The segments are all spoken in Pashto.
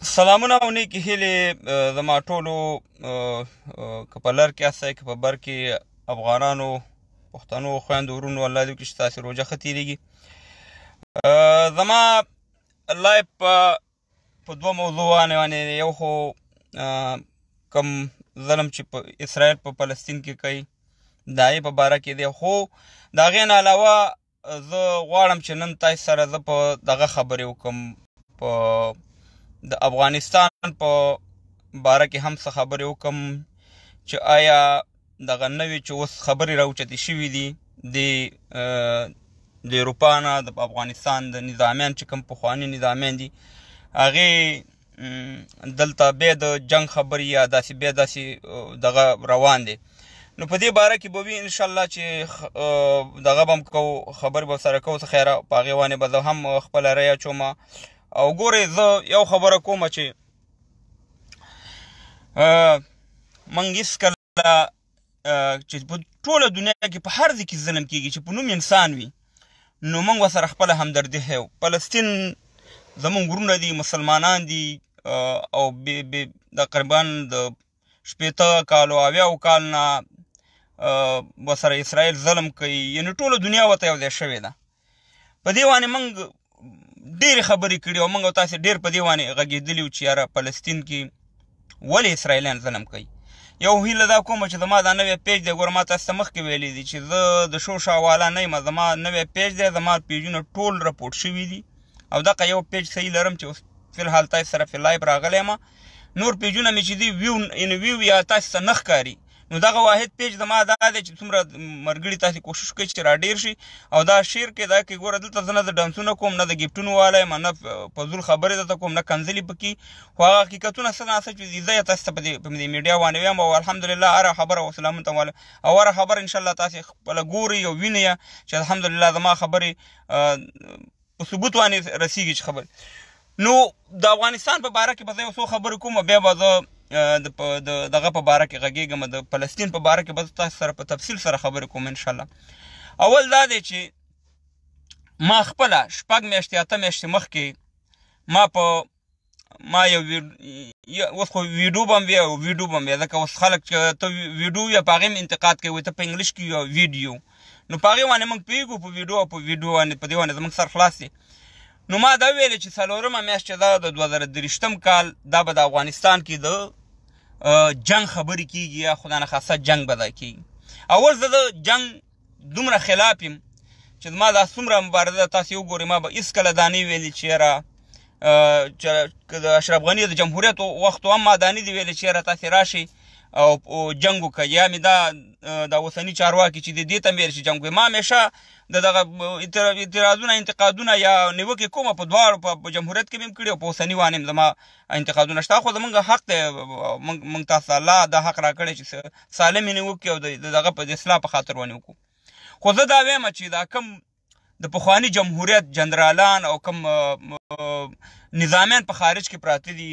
سلامونه او نیکې هیلې زما ټولو که په لر کې یاستئ که په بر کې افغانانو پښتنو خویندو ورونو الله دې وکړي چې تاسې روژه ښه تېرېږي. زما live په دوه موضوع باندې، یو خو کوم ظلم چې په اسرائیل په فلسطین کې کوي د هغې په باره کې دی، خو د هغې نه علاوه زه غواړم چې نن تاسو سره زه په دغه خبرې وکم، په د افغانستان په باره کې هم څه خبرې وکم چې آیا دغه نوې چې اوس خبرې راوچتې شوې دي د د اروپا نه د افغانستان د نظامیان چې کوم پخواني نظامیان دي هغې دلته بیا د جنگ خبرې یا داسې بیا داسې دغه روان دی، نو په دې باره کې به وي ان شاء الله چې دغه به هم کوو، خبرې به سره کوو. څه خیره په هغې باندې به زه هم خپله رایه اچوم. او ګورئ زه یو خبره کوم چې موږ هېڅکله چې په ټوله دنیا کې په هر ځای کې ظلم کېږي چې په نوم انسان وي نو موږ ورسره خپله همدردي ښیو. فلسطین زموږ وروڼه دي، مسلمانان دي، او تقریبا د 60 کالو 70 کال نه ورسره اسرائیل ظلم کوي، یعنې ټوله دنیا ورته یو ځای شوې ده. په دې باندې موږ ډېرې خبرې کړي او موږ او تاسې ډېر په دې باندې غږېدلي وو چې یاره فلسطین کې ولې اسرائیلیان ظلم کوي. یو هیله دا کوم چې زما دا نوی page دی، ګوره ما تاسو ته مخکې ویلي دي چې زه د شو شا والا نه یم، زما نوی page دی، زما پیجونه ټول رپورټ شوي دي او دغه یو page صحیح لرم چې اوس فلحال تاسو سره په live راغلی یم. نور پیجونه مې چې دي view یعنې view یا تاسو ته نه ښکاري، نو دغه واحد page زما دا دی چې څومره مرګړي تاسو کوشش کوئ چې را ډېر شي او دا share کړئ. دا کې ګوره دلته زه نه د ډانسونه کوم، نه د ګفټونو والا یم، نه فضول خبرې درته کوم، نه کنځلې پکې، خو هغه حقیقتونه څه نا څه چې دي زه یې تاسو ته په دې میډیا باندې وایم. او الحمدلله هره خبره او سلامونه ته وایم او هره خبره انشاءالله تاسو خپله ګورئ او وینئ چې الحمدلله زما خبرې په ثبوت باندې رسیږي چې خبرې. نو د افغانستان په باره کې به زه یو څو خبرې کوم، بیا به زه د دغه په باره کې غږېږم، د فلسطین په باره کې به زه تاسو سره په تفصیل سره خبرې کوم انشاءالله. اول دا دی چې ما خپله 6 میاشتې 8 میاشتې مخکې ما په ما یو اوس خو ویډیو به هم وي او ویډیو به هم وي، ځکه اوس خلک چې ته ویډیو یا په هغې هم انتقاد کوي، ته په انګلیش کې یو ویډیو، نو په هغې باندې موږ پوهېږو، په ویډیو او په ویډیو باندې په دې باندې زموږ سر خلاص دی. نو ما دا ویل چې څلورمه میاشت چې دا د 2023 کال دا به د افغانستان کې د جنگ خبرې کېږي یا خدا نخواسته جنگ به دا کېږي. اول زه د جنگ دومره خلاف یم چې زما دا څومره مبارزه ده تاسې وګورئ، ما به هېڅکله دا نه ویلي چې یاره چې د اشرف غني د جمهوریت وخت هم ما دا نه دي ویلي چې یاره تاسې راشئ او جنګ وکړئ، یا مې دا د اوسني چارواکي چې دې ته مې ویل چې جنګ وکړئ. ما همیشه د دغه اعتراضونه انتقادونه یا نیوکې کومه په دواړو په جمهوریت کې مې هم کړي او په اوسني باندې هم زما انتقادونه شته، خو زمونږ حق دی، موږ تاسو ته الله دا حق راکړی چې سالمې نیوکې او د دغه په اصلاح په خاطر باندې وکړو. خو زه دا وایم چې دا کوم د پخواني جمهوریت جنرالان او کوم نظامیان په خارج کې پراته دي،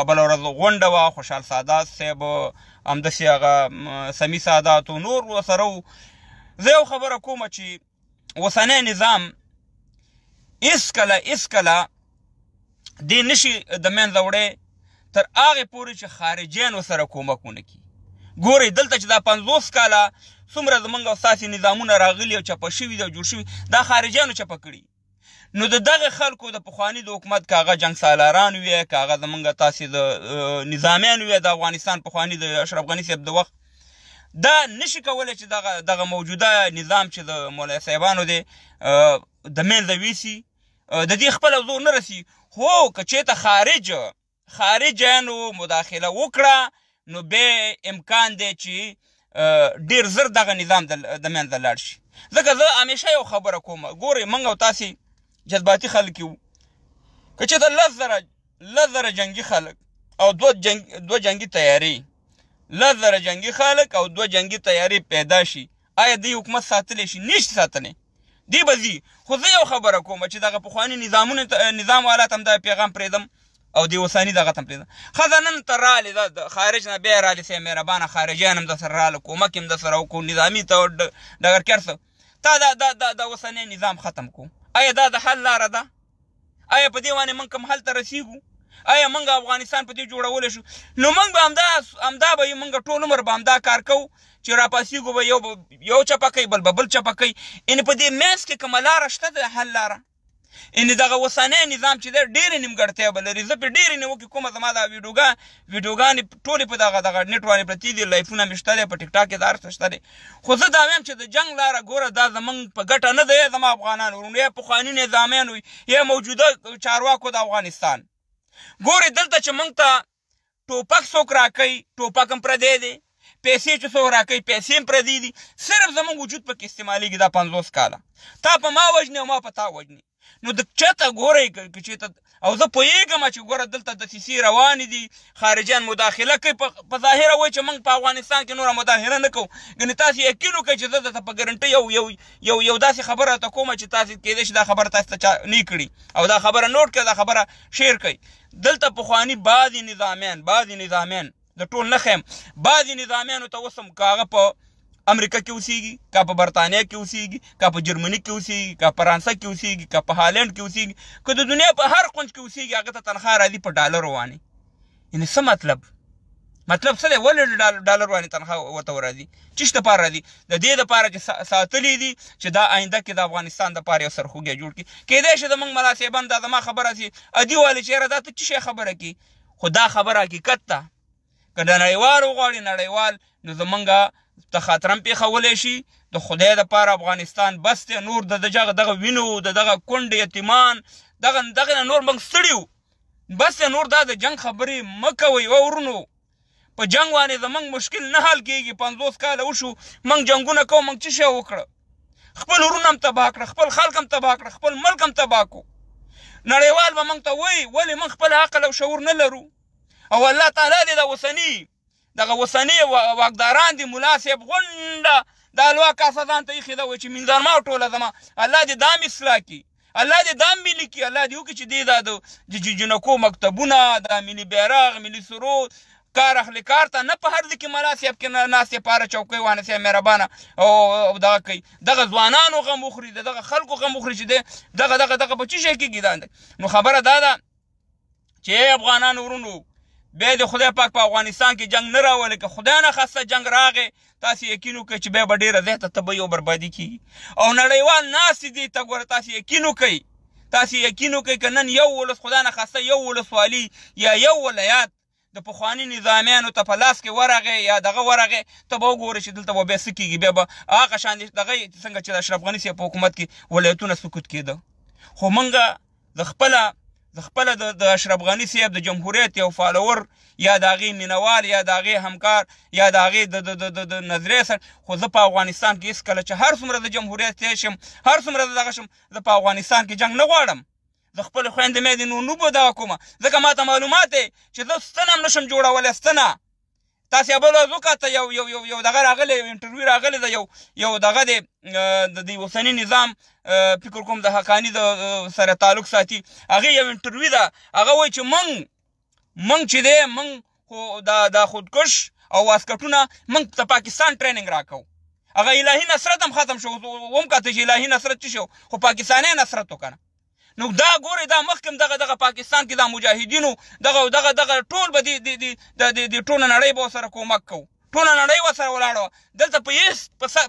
بله ورځ غونډه وه، خوشحال سادات صاحب همداسې هغه سمي سادات او نور ورسره وو. زه یو خبره کوم چې اوسنی نظام هېڅکله هېڅکله دې نشي د منځه وړی تر هغې پورې چې خارجیان ورسره کومک ونه کړي. ګورئ دلته چې دا 50 کاله څومره زمونږ او ستاسې نظامونه راغلي او چپه شوي دي او جوړ شوي، دا خارجیانو چپه کړي. نو د دغه خلکو د پخواني د حکومت که هغه جنګ سالاران وي، که هغه زمونږ تاسې د نظامیان وي، د افغانستان پخواني د اشرف غني صاحب د وخت، دا نشي کولی چې دغه موجوده نظام چې د مولوي صاحبانو دی د منځه ویسي، د دې خپله زور نه رسي. خو که چېرته خارجیانو مداخله وکړه نو بیا امکان دی چې ډېر زر دغه نظام د منځه لاړ شي. ځکه زه همیشه یو خبره کوم، ګورئ موږ او تاسې جذباتي خلک یو، که چېرته 10,000 جنګي خلک او دوه جنګي طیارې، 10,000 جنګي خلک او دوه جنګي طیارې پیدا شي، آیا دوی حکومت ساتلی شي؟ نشي ساتلی، دی به ځي. خو زه یو خبره کوم چې دغه پخواني نظامونه نظام والا ته هم دا پیغام پرېږدم او د اوسني دغه ته هم پرېږدم. ښځه نن ته رالې ده د خارج نه بیا رالې، سه مهربانه خارجیان هم در سره راله، کومک هم در سره وکړو، نظامي ته ډګر کې هر څه تا دا د اوسنی نظام ختم کړو. آیا دا د حل لاره ده؟ آیا په دې باندې موږ کوم حل ته رسیږو؟ آیا موږ افغانستان په دې جوړولی شو؟ نو موږ به همدا همدا به موږ ټول عمر به همدا کار کوو چې راپاڅېږو به یو یو چپه کوي، بل به بل چپه کوي. یعنې په دې منځ کې کومه لاره شته د حل لاره؟ یعنې دغه اوسنی نظام چې دی ډېرې نیمګړتیا به لري. زه پرې ډېرې نیوکې کوم. زما دا ویډیوګانې ټولې په دغه دغه نېټ باندې پرتې دي، لایفونه مې شته دی، په ټیک ټاک کې دا هر څه شته دی. خو زه دا وایم چې د جنګ لاره ګوره دا زمونږ په ګټه نه دی. زما افغانانو وروڼو، یا پخواني نظامیانو یا موجوده چارواکو د افغانستان، ګورې دلته چې مونږ ته ټوپک څوک راکوي، ټوپک هم پردی دی، پیسې چې څوک راکوي پیسې هم پردي دي، صرف زمونږ وجود پکې استعمالیږي. دا 50 کاله تا په ما وژني او ما په تا وژني. نو د چاته ګورئ که چېرته، او زه پوهېږم چې ګوره دلته دسیسې روانې دي، خارجیان مداخله کوي. په ظاهره وایي چې موږ په افغانستان کې نوره مداخله نه کوو. ګنې تاسې یقین وکړئ چې زه درته په ګرنټۍ یو یو یو یو داسې خبره راته کوم چې تاسې کېدای شي دا خبره تاسې ته چا نه کړي، او دا خبره نوټ کړئ، دا خبره شیر کړئ. دلته پخواني بعضې نظامیان، بعضې نظامیان د ټول نه ښیم، بعضې نظامیانو ته اوس هم که هغه په امریکا کې اوسېږي، که په برتانیا کې اوسېږي، که په جرمني کې اوسېږي، که فرانسه کې اوسېږي، که په هالند کې اوسېږي، که د دنیا په هر کنج کې اوسېږي، هغه ته تنخوا راځي په ډالرو باندې. یعنې څه مطلب؟ مطلب څه دی؟ ولې ډالر باندې تنخوا ورته ورځي؟ چیش دپاره راځي؟ د دې دپاره چې ساتلي دي چې دا آینده کې د افغانستان دپاره یو سرخوږی جوړ کړي. کېدای شي زموږ ملا صاحبان دا زما خبره سي ادي والي چې یاره دا ته څه شی خبره کړي، خو دا خبره حقیقت ده. که د نړیوال وغواړي نړیوال، نو زمونږ ته خاطرم پېښولی شي. د خدای دپاره افغانستان بس دی، نور د دغه دغه وینو د دغه کونډې یتیمان دغه دغه نه نور موږ ستړي یو، بس دی. نور دا د جنګ خبرې مه کوئ او ورونو، په جنګ باندې زمونږ مشکل نه حل کېږي. 50 کاله وشو موږ جنګونه کوو، موږ څه شی وکړه؟ خپل ورونه هم تباه کړه، خپل خلک هم تباه کړه، خپل ملک هم تباه کړو. نړیوال به موږ ته وایي ولې موږ خپل عقل او شعور نه لرو؟ او الله تعالی دې د اوسني دغه اوسني واکداران دي، ملا صاحب غونډه د الوا کاسه ځان ته ایښې ده، وایي چې مینځرما ټوله زما، الله دې دا هم اصلاح کړي، الله دې دا هم ملي کړي، الله دې وکړي چې دې دا د جینکو مکتبونه، دا ملي بیرغ، ملي سرود، کار اخلي کار ته نه په هر ځای کې ملا صاحب کې ناست په هره چوکۍ وانه صاحب مهربانه او دغه کوي، دغه ځوانانو غم وخوري، د دغه خلکو غم وخوري چې دغه دغه دغه په څه شی کېږي. دا نو خبره دا ده چې ای افغانانو ورونو، بیا د خدای پاک په افغانستان کې جنګ نه راولي. که خدای نه خواسته جنګ راغی، تاسې یقین وکړئ چې بیا به ډېره زیاته تباهي او بربادي کېږي. او نړیوال ناست دي ته ګوره، تاسې یقین وکړئ، تاسې یقین وکړئ که نن یو ولس خدای نه خواسته یو ولسوالي یا یو ولایت د پخواني نظامیانو ته په لاس کې ورغی یا دغه ورغی، ته به وګورې چې دلته به بیا څه کېږي. بیا به هغه شان دغه څنګه چې د اشرف غني صاحب په حکومت کې ولایتونه سقوط کېده. خو موږ د خپله د خپله د اشرف غني صاحب د جمهوریت یو فالور یا د هغې مینوال یا د هغې همکار یا د هغې د د د د د نظریې سره، خو زه په افغانستان کې هېڅکله چې هر څومره د جمهوریت تېر شم، هر څومره د دغه شم، زه په افغانستان کې جنګ نه غواړم. زه خپلې خویندې میندې نور نه به دغه کومه، ځکه ما ته معلومات دی چې زه ستنه هم نشم جوړولی. ستنه تاسې بل ورځ وکاته، یو یو یو یو دغه راغلی، یو انټرویو راغلی ده، یو یو دغه دی د دې اوسني نظام فکر کوم د حقاني د سره تعلق ساتي، هغې یو انټرویو ده، هغه وایي چې مونږ چې دی مونږ خو دا دا خودکش او واسکټونه مونږ ته پاکستان ټریننګ راکو. هغه الهي نصرت هم ختم شو، وم کاته چې الهي نصرت څه شو، خو پاکستاني نصرت وکنه. نو دا ګورې دا مخکې هم دغه دغه پاکستان کې دا مجاهدینو دغه دغه دغه ټول به دې دې دې د دې دې ټوله نړۍ به ورسره کومک کوو، ټوله نړۍ ورسره ولاړه وه. دلته په هېڅ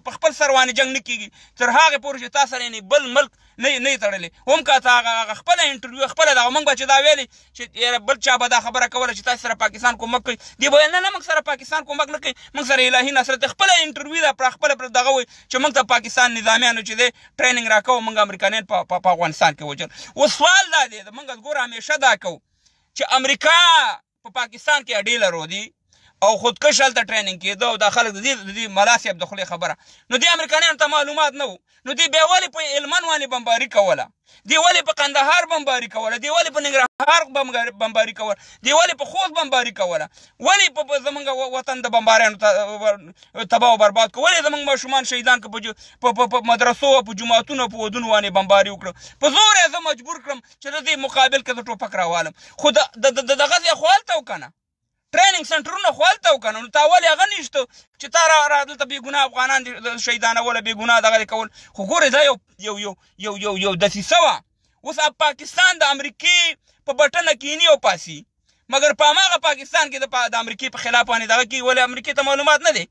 په خپل سر باندې جنګ نه کېږي تر هغې پورې چې تا سره یعنې بل ملک نه نه تړلی. هم که ته هغه هغه خپله انټرویو خپله دغه موږ به چې دا ویلې چې یاره بل چا به دا خبره کوله چې تاسو سره پاکستان کومک کوي، دی به ویل نه نه موږ سره پاکستان کومک نه کوي، موږ سره الهي نصرت. خپله انټرویو ده پر خپله پر دغه وایي چې موږ ته پاکستان نظامیانو چې دی ټریننګ راکاوه، موږ امریکایان په افغانستان کې وژل. اوس سوال دا دی، موږ ګوره همیشه دا کوو چې امریکا په پاکستان کې اډې لرو دي او خودکش هلته ټریننګ کېده او دا خلک د دې د دې ملا صاحب د خولې خبره، نو دې امریکایانو ته معلومات نه وو، نو دې بیا ولې په هلمند باندې بمباري کوله؟ دې ولې په قندهار بمباري کوله؟ دې ولې په ننګرهار بمباري کوله؟ دې ولې په خوست بمباري کوله؟ ولې په زمونږ وطن د بمباریانو تباه او برباد کړو؟ ولې زمونږ ماشومان شهیدان کړو؟ په مدرسو، په جوماتونو، په ودونو باندې بمباري وکړه؟ په زور یې زه مجبور کړم چې د دې مقابل کې زه ټوپک راوالم. خو د دغه ځای خو هلته وکنه، ټریننګ سنټرونه خو هلته وکنه، نو تا ولې هغه نشته چې تا را را دلته بې ګناه افغانان دې شهیدانوله، بې ګناه دغه دې کول؟ خو ګورې دا یو یو یو یو یو یو دسیسه وه. اوس پاکستان د امریکې په بټنه کینی او پاسی، مګر په هماغه پاکستان کې د امریکې په خلاف باندې دغه کې ولې امریکې ته معلومات نه دی؟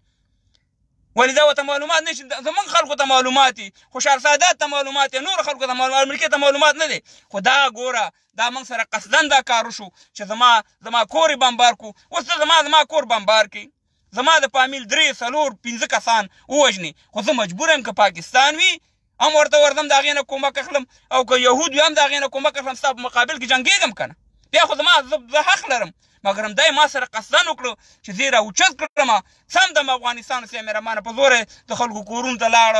ولې دا ورته معلومات نشي؟ زمونږ خلکو ته معلومات دي، خوشحال سادات ته معلومات دي، نور خلکو ته معلومات، امریکې ته معلومات نه دی. خو دا ګوره، دا موږ سره قصدن دا کار وشو چې زما کور یې بمبار کو. اوس ته زما کور بمبار کړي، زما د فامیل 3 4 5 کسان ووژني، خو زه مجبور یم که پاکستان وي هم ورته ورځم د هغې نه کومک اخلم، او که یهود وي هم د هغې نه کومک اخلم، ستا په مقابل کې جنګېږم که نه، بیا خو زما زه حق لرم. مګر همدا یې ما سره قصدن وکړو چې زه یې راوچت کړم، سم دم افغانستان سه مهربانه په زور د خلکو کورونو ته لاړ،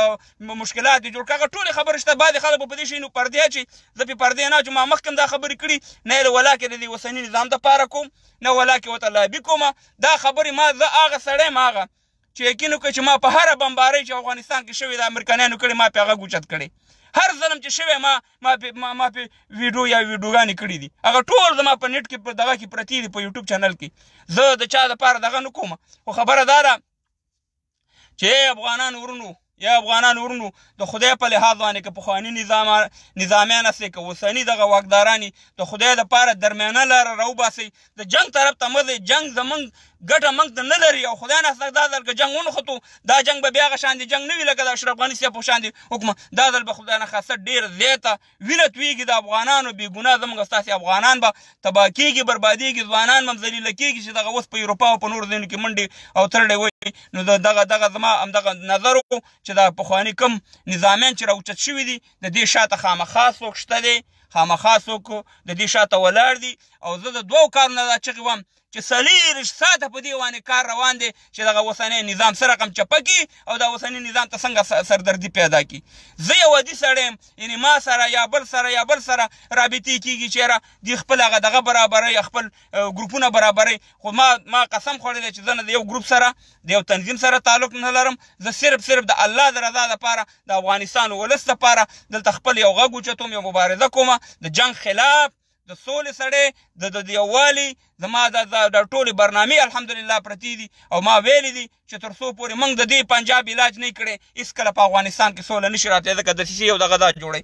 مشکلات یې جوړ کړه. هغه ټولې خبرې شته. بعضې خلک به په دې شي نو پردې اچي، زه پرې پردې نه اچوم، ما مخکې هم دا خبرې کړي، نه یې ولاکې د دې اوسني نظام دپاره کوم، نه ولاکې ورته لابي کوم. دا خبرې ما زه هغه سړی یم، هغه چې یقین وکړئ چې ما په هره بمبارۍ چې افغانستان کې شوې ده امریکایانو کړې، ما پرې غږ اوچت کړی. هر ظلم چې شوی ما په ویډیو یا ویډیوګانې کړې دي، هغه ټول زما په نېټ کې په دغه کې پرتې دي، په یوټیوب چینل کې. زه د چا دپاره دغه نه کوم، خو خبره دا ده چې افغانان ورونو، یا افغانان ورونو، د خدای په لحاظ باندې که پخواني نظامیان هسې که اوسني دغه واکداران د خدای دپاره درمیانه لاره راوباسئ، د جنګ طرف ته مه ځئ. جنګ زمونږ ګټه موږ ته نه لري، او خدای نه دا ځل که جنګ ونښتو، دا جنګ به بیا هغه شان دي جنګ نه وي لکه د اشرف غني صاحب په شان دي حکم. دا ځل به خدای نه خاصه ډېر زیاته وینه تویږي د افغانانو، بې ګناه زموږ ستاسې افغانان به تباه کېږي، بربادېږي، ځوانان به هم ذلیله کېږي چې دغه اوس په اروپا او په نورو ځایونو کې منډې او ترړې وهي. نو دغه زما همدغه نظر و چې دا پخواني کوم نظامیان چې راوچت شوي دي، د دې شاته خامخا څوک شته دی، خامخا څوک د دې شاته ولاړ دي. او زه د دوو کارونو دا چغې وم چې 24 ساعته په دې باندې کار روان دی چې دغه اوسنی نظام څه رقم چپه کړي او دا اوسني نظام ته څنګه سردردي پیدا کړي. زه یو عادي سړی یم، یعنې ما سره یا بل سره یا بل سره رابطې کېږي چې یاره دوی خپل هغه دغه برابروي، خپل ګروپونه برابروي، خو ما قسم خوړلی چې زه نه د یو ګروپ سره د یو تنظیم سره تعلق نه لرم. زه صرف د الله د رضا دپاره، د افغانستان ولس دپاره دلته خپل یو غږ اوچتوم، یو مبارزه کوم د جنګ خلاف، د سولې سړی، د یووالي. زما د ټولې برنامې الحمدلله پرتې دي، او ما ویلي دي چې تر څو پورې موږ د دې پنجاب علاج نه کړی، هېڅکله په افغانستان کې سوله نشي راتلی، ځکه دسیسې او دغه دا جوړوي.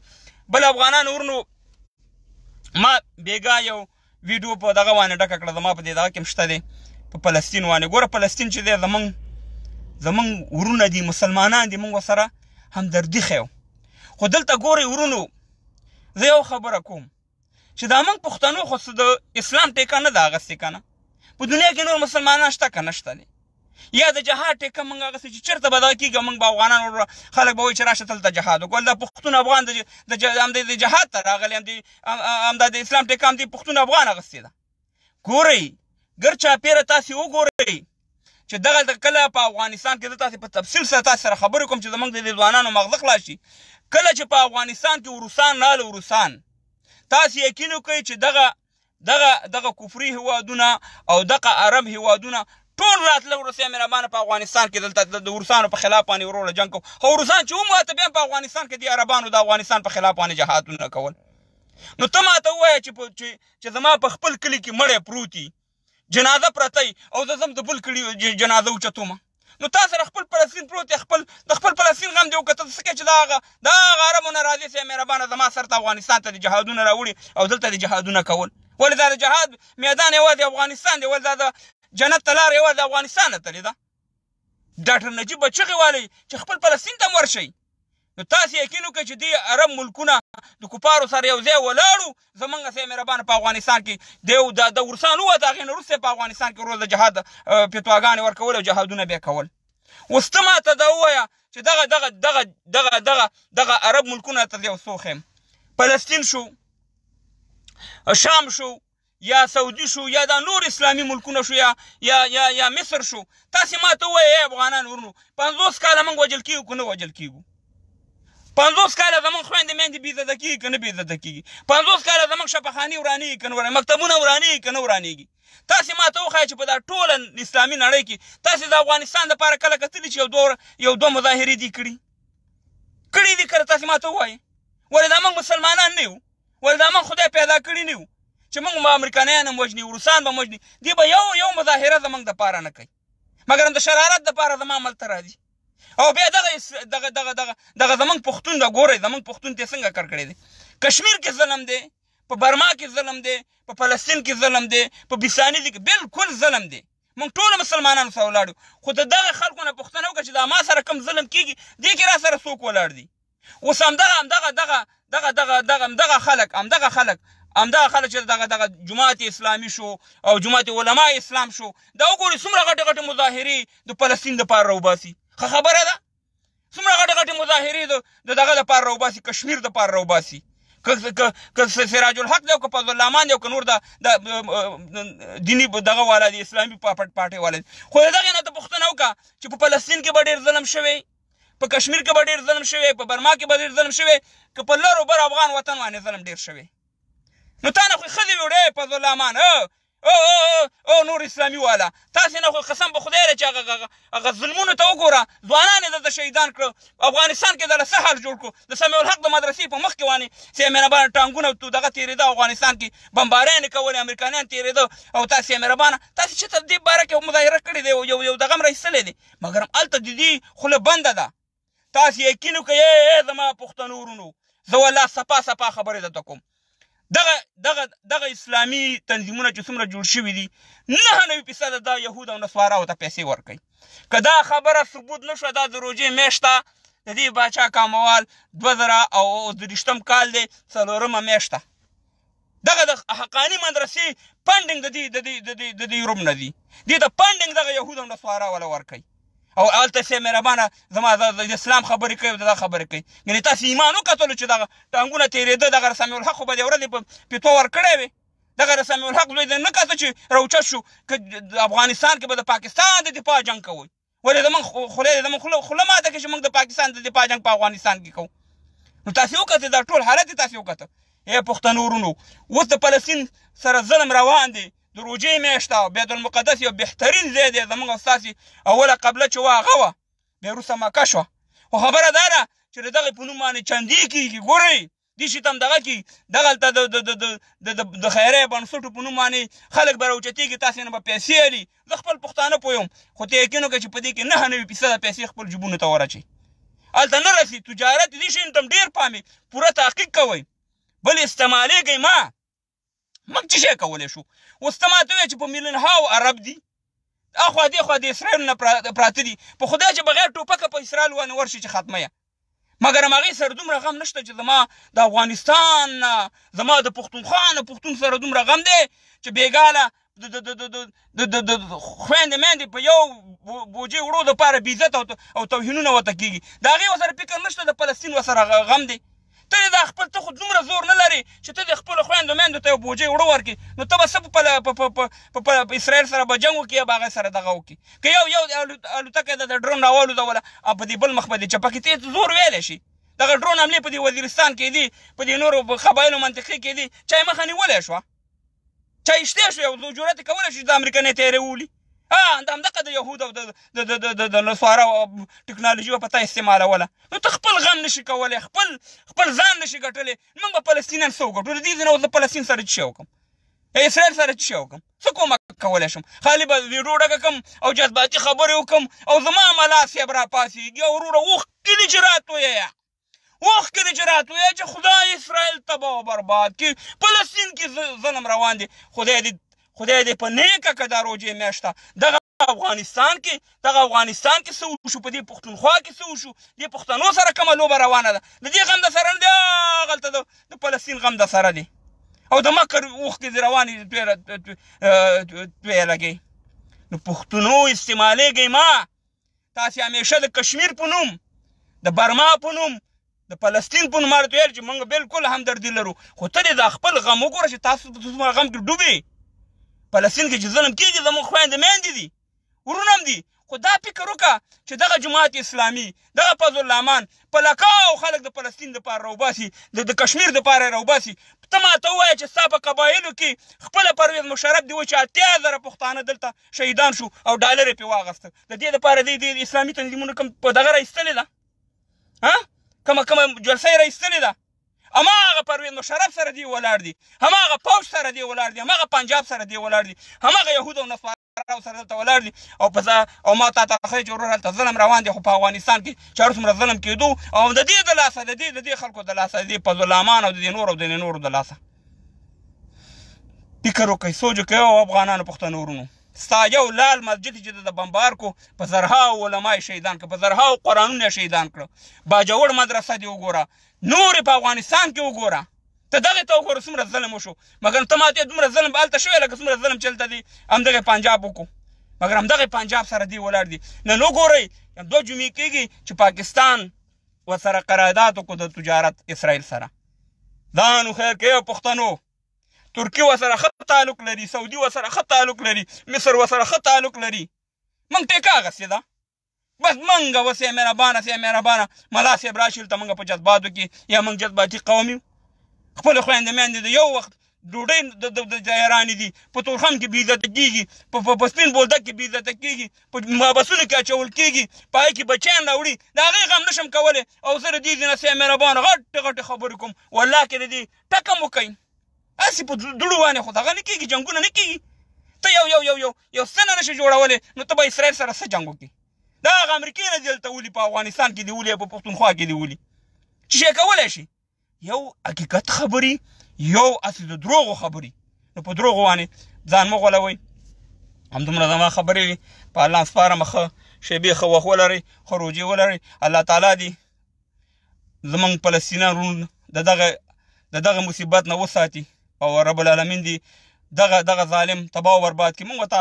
بل افغانان ورونو، ما بېګا یو ویډیو په دغه باندې ډکه کړه، زما په دې دغه کې هم شته دی، په فلسطین باندې. ګوره فلسطین چې دی زمونږ ورونه دي، مسلمانان دي، موږ ورسره همدردي ښیو. خو دلته ګورئ ورونو، زه یو خبره کوم چې دا موږ پښتنو خو څه د اسلام ټیکه نه ده اخیستې که نه، په دنیا کې نور مسلمانان شته که نه شته دی، یا د جهاد ټیکه موږ اخیستې چې چېرته به دغه کېږي، موږ به افغانان وروره خلک به وایي چې راشه دلته جهاد وکړو. دا پښتون افغان د جهاد ته راغلی، همدا د اسلام ټیکه همدې پښتون افغان اخیستې ده. ګورئ ګر چاپېره تاسې وګورئ چې دغه د کله په افغانستان کې زه تاسې په تفصیل سره تاسې سره خبرې کوم چې زموږ د دې ځوانانو مغزه خلاص شي. کله چې په افغانستان کې روسان راغله، روسان تاسې یقین وکړئ چې دغه دغه دغه کفري هیوادونه او دغه عرب هیوادونه ټول راتله وروسته مهربانه په افغانستان کې دلته د روسانو په خلاف باندې وروره جنګ کو. خو روسان چې وماته بیا په افغانستان کې د عربانو د افغانستان په خلاف باندې جهادونه کول. نو ته ماته ووایه چې زما په خپل کلي کې مړی پروت وي، جنازه پرته وي، او زه ځم د بل کلي جنازه اوچتوم، نو تا سره خپل فلسطین پروت دی، د خپل فلسطین غم دې وکړه. ته څه کوې چې دا هغه عربو نه راځي چې مهربانه زما سر ته افغانستان ته د جهادونه راوړي او دلته د جهادونه کول؟ ولې دا د جهاد میدان یوازې افغانستان دی؟ ولې دا د جنت ته لار یوازې افغانستان نه تللې ده؟ ډاکټر نجیب به چغې والي چې خپل فلسطین ته هم ورشئ. نو تاسې یقین وکړئ چې دې عرب ملکونه د کفارو سره یو ځای ولاړو، زمونږ سه مهربانه په افغانستان کې د روسان ووته، هغې نه وروسته په افغانستان کې ورور د جهاد فتواګانې ورکول او جهادونه بیا کول. اوس ته ماته دا ووایه چې دغه دغه دغه دغه دغه دغه عرب ملکونه ته یو څه وښیم، فلسطین شو، شام شو، یا سعودي شو، یا دا نور اسلامي ملکونه شو، یا یا یا یا مصر شو، تاسې ما ته ووایئ ای افغانان ورونو، 50 کاله موږ وژل کېږو که نه وژل کېږو؟ 50 کاله زموږ خویندې میندې بې عزته کېږي که نه بې عزته کېږي؟ 50 کاله زموږ شفاخانې ورانېږي که نه ورانېږي؟ مکتبونه ورانېږي که نه ورانېږي؟ تاسې ما ته وښایئ چې په دا ټوله اسلامي نړۍ کې تاسې د افغانستان دپاره کله کتلي چې یو دوه مظاهرې دي کړي کړي دي؟ کله تاسې ما ته ووایئ ولې دا موږ مسلمانان نه یو؟ ولې دا موږ خدای پیدا کړي نه یو چې موږ به امریکایان هم وژني، روسان به هم وژني، دوی به یو یو مظاهره زموږ دپاره نه کوي، مګر د شرارت دپاره زما عمل ته راځي. او بیا دغه دغه دغه دغه دغه زموږ پښتون ده، ګورئ زموږ پښتون ته څنګه کار کړی دی. کشمیر کې ظلم دی، په برما کې ظلم دی، په فلسطین کې ظلم دی، په بیساني کې بالکل ظلم دی. موږ ټول مسلمانانو سره ولاړ یو، خو د دغه خلکو نه پوښتنه وکړه چې دا ما سره کوم ظلم کېږي، دې کې را سره څوک ولاړ دي؟ اوس همدغه همدغه دغه دغه دغه دغه همدغه خلک همدغه خلک همدغه خلک چې دغه دغه جماعت اسلامي شو او جماعت علما اسلام شو، دا وګورئ څومره غټې غټې مظاهرې د فلسطین دپاره راوباسي. ښه خبره ده، څومره غټې غټې مظاهرې د دغه دپاره راوباسي، کشمیر دپاره راوباسي. که که سراج الحق دی او که فضل الرحمن دی او که نور د دیني دغه والا دی، اسلامي پارټۍ والا دی، خو د دغې نه ته پوښتنه وکړه چې په فلسطین کې به ډېر ظلم شوی، په کشمیر کې به ډېر ظلم شوی، په برما کې به ډېر ظلم شوی، که په لر او بر افغان وطن باندې ظلم ډېر شوی؟ نو تا نه خو ښځې وړې فضل الرحمن او او او نور اسلامي والا، تاسې نه خو قسم په خدای دی چې هغه هغه ظلمونو ته وګوره، ځوانان یې دلته شهیدان کړو، افغانستان کې دله څه حال جوړ کړو. د سمیع الحق د مدرسې په مخ کې وانې چې مهربانه ټانګونه دغه تېرېده، افغانستان کې بمباریانې کولې، امریکانیان تېرېده، او تاسې مهربانه تاسې چې ته دې باره کې مظاهره کړې دی، یو یو دغه هم را ایستلی دی، مګر هلته د دې خوله بنده ده. تاسې یقین وکړئ ای زما پښتنو ورونو، زه والله صفا صفا خبرې درته کوم، دغه دغه دغه اسلامي تنظیمونه چې څومره جوړ شوي دي، 99% دا یهود او نصاراو ته پیسې ورکوي. که دا خبره ثبوت نه شوه، دا د روژې میاشت ده، د دې باچا کاموال 2023 کال دی، څلورمه میاشت ده، دغه د حقاني مدرسې فنډینګ د دې د دې د دې د دې یورپ نه دي، دې ته فنډینګ دغه یهود او نصارا ولا ورکوي. او هلته سه مهربانه زما د اسلام خبرې کوي او دا خبرې کوي. یعنې تاسو ایمان وکتلو چې دغه ټانګونه تېرېده، دغه سمیع الحق خو به د ورځې په فتوا ورکړی وي، دغه سمیع الحق زوی نه کته چې راوچت شو که افغانستان کې به د پاکستان د دفاع جنګ کوئ، ولې زمونږ خوله زمونږ خوله ماته کړي چې موږ د پاکستان د دفاع جنګ په افغانستان کې کوو؟ نو تاسې وکتل دا ټول حالت یې تاسې وکتل. ای پښتنو وروڼو، اوس د فلسطین سره ظلم روان دی، د روژې میاشت ده، بیت المقدس یو بهترین ځای دی، زمونږ او ستاسې اوله قبله چې وه هغه وه، بیا وروسته مکه شوه. خو خبره دا ده چې د دغې په نوم باندې چندې کېږي، ګورئ دې شي ته هم دغه کي دغلته د د د د د د خیریه بنسټو په نوم باندې خلک به راوچتېږي، تاسې نه به پیسې الي. زه خپل پښتانه پوه خو ته یقین وکړه چې په دې کې 99% پیسې خپل جیبونو ته ور اچوي، هلته نه رسي. تجارت دې شي ته هم ډېر پام پوره تحقیق کوئ، بل استعمالېږئ ما. موږ څه شی کولی شو؟ اوس ته ماته ووایه چې په میلیون هاو عرب دي اخوا دې خوا د اسرائیل نه پراته دي، په خدای چې بغیر ټوپکه په اسرائیل باندې ورشي چې ختمه یه، مګر هغې سره دومره غم نشته چې زما د افغانستان نه، زما د پښتونخوا نه پښتون سره دومره غم دی چې بېګاله د د د د د د د خویندې میندې په یو بوجۍ وړو دپاره بې عزته او توهینونه ورته کېږي، د هغې ورسره فکر نشته، د فلسطین ورسره غم دی. ته دې دا خپل ته خو دومره زور نه لرې چې ته دې خپلو خویندو میندو ته یو بوجۍ اوړه ورکړې، نو ته به څه په اسرائیل سره به جنګ وکړې یا به هغه سره دغه وکړې؟ که یو یو الوتکه د ډرون راوالوځوله او په دې بل مخ به دې چپه کړي، ته زور ویلی شي. دغه ډرون حملې په دې وزیرستان کې دي، په دې نورو قبایلو منطقې کې دي، چا یې مخه نیولی شوه؟ چا ایشتی شو؟ یو جرأت یې کولی شو چې د امریکنۍ طیارې وولي؟ د همدغه د یهود او د د د د د نصارا ټکنالوژي به په تا استعمالوله. نو ته خپل غم نشي کولی، خپل خپل ځان نشي ګټلی، موږ به فلسطینیان څه وګټو؟ د دې ځای نه اوس د فلسطین سره څه شی وکړم، اسرائیل سره څه شی وکړم، څه کومک کولی شم؟ خالي به ویډیو ډکه کړم او جذباتي خبرې وکړم او زما ملا صاحب راپاڅېږي او وروره اوښکې دې چې راتویه، اوښکې دې چې راتویه چې خدای اسرائیل تباه او برباد کړي، فلسطین کې ظلم روان دی. خدای دې خدای دې په نیکه که دا روژې میاشت دغه افغانستان کې دغه افغانستان کې څه وشو، په دې پښتونخوا کې څه وشو، دې پښتنو سره کومه لوبه روانه ده، د دې غم د سره نه دی، هغلته د فلسطین غم د سره دی او د مکر اوښکې دې روانې دي، توی لګوي. نو پښتنو استعمالېږئ ما، تاسې همیشه د کشمیر په نوم، د برما په نوم، د فلسطین په نوم ورته ویل چې موږ بالکل همدردي لرو، خو ته دې دا خپل غم وګوره چې تاسو په څومره غم کې ډوبې. فلسطین کې چې ظلم کېږي زموږ خویندې میندې دي، وروڼه هم دي، خو دا فکر وکړه چې دغه جماعت اسلامي، دغه فضل الرحمن په لکاو خلک د فلسطین دپاره راوباسي، د کشمیر دپاره یې راوباسي. ته ماته ووایه چې ستا په قبایلو کې خپله پرویز مشرف دې وایي چې 80,000 پښتانه دلته شهیدان شو او ډالر یې پرې واخیسته، د دې دپاره دې اسلامي تنظیمونو کوم په دغه را ایستلې ده؟ ها کومه کومه جلسه یې را ایستلې ده؟ هماغه پرویز مشرف سره دی ولاړ دي، هماغه پوځ سره دی ولاړ دي، هماغه پنجاب سره دی ولاړ دي، هماغه یهود او نصارا هزاره سره دلته ولاړ دي او په او ما تا ته ښیي چې وروره هلته ظلم روان دی، خو په افغانستان کې چې هر څومره ظلم کېدو او د دې د لاسه، د دې خلکو د لاسه، د دې فضلامان او د دې نورو او د دې نورو د لاسه. فکر وکړئ، سوچ وکړئ او افغانانو پښتنو وروڼو، ستا یو لال مسجد چې د بمبار کو، په زرهاو علما یې شهیدان کړه، په زرهاو قرآنونه یې شهیدان کړه. باجوړ مدرسه دې وګوره، نورې په افغانستان کې وګوره، ته دغې ته وګوره څومره ظلم وشو. مګر ته ماته دومره ظلم به هلته شوی لکه څومره ظلم چې هلته دي همدغې پنجاب وکړو، مګر همدغې پنجاب سره دی ولاړ دي. نن وګورئ 2 جمعې کېږي چې پاکستان ورسره قرارداد وکړو د تجارت اسرائیل سره. ځان هوښیار کړئ پښتنو. ترکي ورسره ښه تعلق لري، سعودي ورسره ښه تعلق لري، مصر ورسره ښه تعلق لري. موږ ټیکه اخیستې ده، بس موږ اوس یې مهربانه سي مهربانه ملا صاحب راشي دلته موږ په جذباتو کې، یا موږ جذباتي قوم یو. خپلې خویندې میندې د یو وخت ډوډۍ د تیارانې دي، په تورخم کې بې عزته کېږي، په سپین بولدک کې بې عزته کېږي، په محبسونو کې اچول کېږي، په هغې کې بچیان راوړي، د هغې غم نه شم کولی. او زه د دې ځای نه سي مهربانه غټې غټې خبرې کوم، والله کې د دې ټکم وکړئ. هسې په دوړو باندې خو دغه نه کېږي، جنګونه نه کېږي. ته یو یو یو یو یو ستنه نه شې جوړولی، نو ته به اسرائیل سره څه جنګ وکړې؟ دا هغه امریکې نه دي دلته ولي، په افغانستان کې دي ولي، په پښتونخوا کې دي ولي، چې شی کولی شي. یو حقیقت خبري، یو هسې د دروغو خبري. نو په دروغو باندې ځان مه غولوئ. همدومره زما خبرې وي. په الله سپارم، ښه شېبې، ښه وخت ولرئ، ښه روژې ولرئ. الله تعالی دې زمونږ فلسطینیان وروڼه د دغه مصیبت نه وساتي، او رب العالمین دې دغه ظالم تباه او برباد کړي. موږ ورته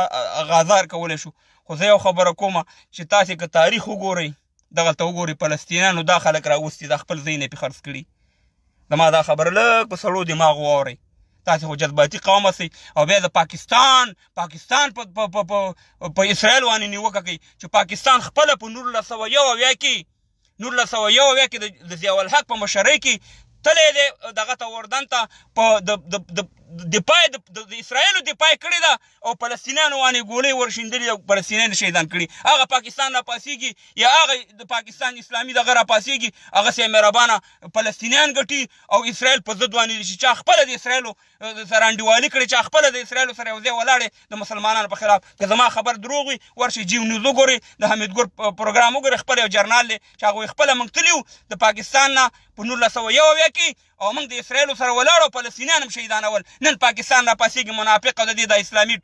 غازار کولی شو، خو زه یو خبره کوم چې تاسې که تاریخ وګورئ، دغلته وګورئ فلسطینیانو دا خلک راوستي، دا خپل ځایونه پرې خرڅ کړي. زما دا خبره لږ په سړو دماغو واورئ. تاسې خو جذباتي قوم یاستئ، او بیا د پاکستان په اسرائیل باندې نیوکه کوي چې پاکستان خپله په 1971 کې، 1971 کې د ضیاءالحق په مشرۍ کې تللی دی دغه ته، اردن ته، په د د د دفاع د اسرائیلو دفاع کړې ده، او فلسطینیانو باندې ګولۍ ورشیندلې او فلسطینیان شهیدان کړي. هغه پاکستان راپاڅېږي، یا هغه د پاکستان اسلامي دغه راپاڅېږي، هغه سي مهربانه فلسطینیان ګټي او اسرائیل په ضد باندې چې چا خپله د اسرائیلو سره انډیوالي کړې، چا خپله د اسرائیلو سره یو ځای ولاړې د مسلمانانو په خلاف. که زما خبر دروغ وي، ورشئ جیو نیوز وګورئ، د حمید ګور پروګرام وګورئ، خپل یو جرنال دی چې هغوی خپله موږ تللي وو د پاکستان نه په 1971 کې، او موږ د اسرائیلو سره ولاړ او فلسطینیان هم شهیدانول. نن پاکستان راپاڅېږي منافق او د دې د اسلامي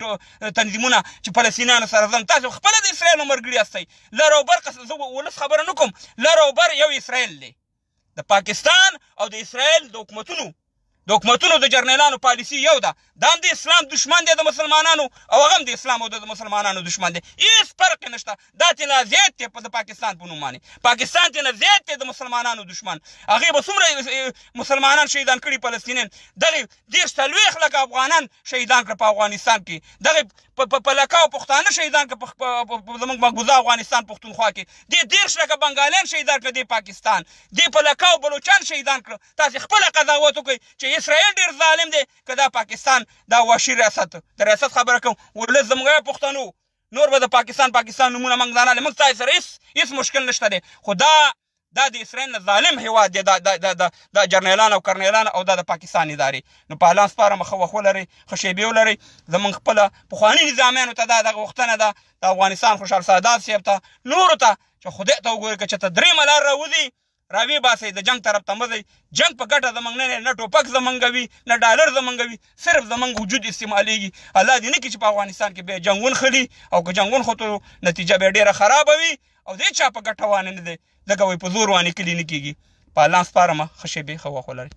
تنظیمونه چې فلسطینیانو سره ځم. تاسو خپله د اسرائیلو ملګري یاستئ. لر او بر، زه ولس خبره نه کوم، لر او بر یو اسرائیل دی. د پاکستان او د اسرائیل د حکومتونو د جرنیلانو پالیسي یو ده. دا هم د اسلام دشمن دی د مسلمانانو، او هغه هم د اسلام او د مسلمانانو دشمن دی. هیڅ فرق نشته. دا ترې نه زیات دی په د پاکستان په نوم باندې، پاکستان ترې نه زیات دی د مسلمانانو دشمن. هغې به څومره مسلمانان شهیدان کړي فلسطینیان، دغې 30 40 لکه افغانان شهیدان کړه په افغانستان کې، دغې په لکاو پښتانه شهیدان کړه په زموږ مقبوضه افغانستان پښتونخوا کې، دې 30 لکه بنګالیان شهیدان کړه دې پاکستان، دې په لکاو بلوچان شهیدان کړه. تاسې خپله قضاوت وکړئ چې اسرائیل ډېر ظالم دی که دا پاکستان، دا وحشي ریاست. د ریاست خبره کوم، ولس زموږ پښتنو، نور به د پاکستان نومونه موږ نه لرو، موږ تاسې سره هیڅ مشکل نشته دی. خو دا د اسرائیل نه ظالم هیواد دی، دا جرنیلان او کرنیلان او دا د پاکستان ادارې. نو په الله سپارم، ښه وخت ولرئ، ښه شېبې ولرئ. زموږ خپله پخواني نظامیانو ته دا دغه غوښتنه ده، د افغانستان خوشحال سادات صاحب ته، نورو ته، چې خدای ته وګورئ که چېرته درېیمه لار راوځي، راوی باسئ، د جنگ طرف ته مه ځئ. جنگ په ګټه زمونږ نه دی، نه ټوپک زمونږ وي، نه ډالر زمونږ وي، صرف زمونږ وجود استعمالېږي. الله دې نه کړي چې په افغانستان کې بیا جنګ ونښلي، او که جنګ ونښتو نتیجه بیا ډېره خرابه وي، او د هېچا په ګټه وانه نه دی، ځکه وایي په زور وانه کلي نه کېږي. په الله سپارم، ښه شېبې، ښه وخت ولرئ.